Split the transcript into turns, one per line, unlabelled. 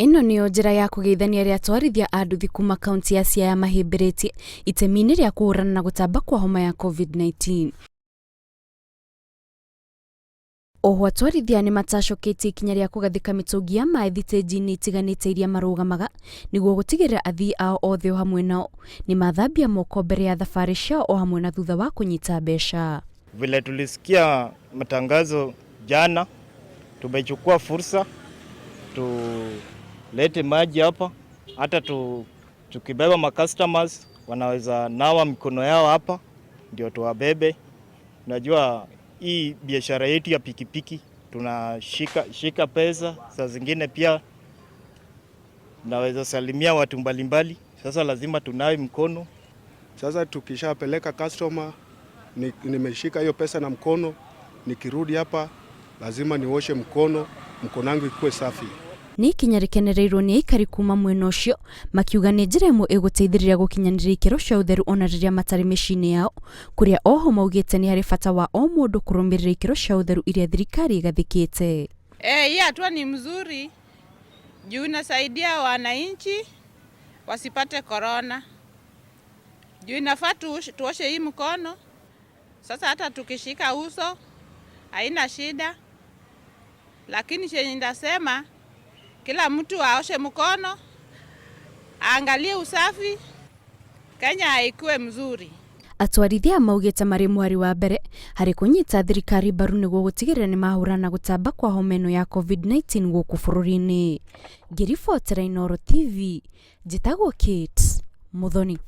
Ĩno nĩyo njĩra ya kũgeithania ĩrĩa atwarithia a nduthi kuma kaunti ya Siaya mahĩmbĩrĩtie itemi-inĩ rĩa kũhũrana na gũtamba kwa homa ya Covid-19. Oho atwarithia nĩ matacũkĩtie ikinya rĩa kũgathĩka mĩtũngi ya maĩ thitĩnji-inĩ itiganĩte iria marũgamaga nĩguo gũtigĩrĩra athii ao othe o hamwe nao nĩ mathambia moko mbere ya thabarĩ ciao o hamwe na thutha wa kũnyita mbeca.
Vile tulisikia matangazo jana, tumechukua fursa tulete maji hapa, hata tu, tukibeba ma customers wanaweza nawa mikono yao hapa ndio tuwabebe. Najua hii biashara yetu ya pikipiki tunashika shika pesa, saa zingine pia naweza salimia watu mbalimbali. Sasa lazima tunawe mkono.
Sasa tukishapeleka customer nimeshika hiyo pesa na mkono, nikirudi hapa lazima nioshe mkono, mkono wangu ikuwe safi.
Nĩ ikinya rĩkenereirwo nĩ aikari kuma mwena ũcio makiuga nĩ njĩra ĩmwe ĩgũteithĩrĩria gũkinyanĩria ikĩro cia ũtheru ona rĩrĩa matarĩ mĩciĩ-inĩ yao, kũrĩa oho maugĩte nĩ harĩ bata wa o mũndũ kũrũmĩrĩra ikĩro cia ũtheru iria thirikari ĩgathĩkĩte.
Eh, hii hatua ni mzuri juu inasaidia wananchi wasipate korona. Juu inafaa tuoshe hii mkono. Sasa hata tukishika uso haina shida, lakini chenye ndasema kila mtu aoshe mkono, aangalie usafi, Kenya ikuwe mzuri.
Atwarithia maugĩte marĩ mwari wa mbere harĩ kũnyita thirikari mbaru nĩguo gũtigĩrĩra nĩ mahũrana gũtamba kwa homa ĩno ya Covid-19 gũkũ bũrũri-inĩ. Ngĩribotera Inooro TV, njĩtagwo Kate Muthoni.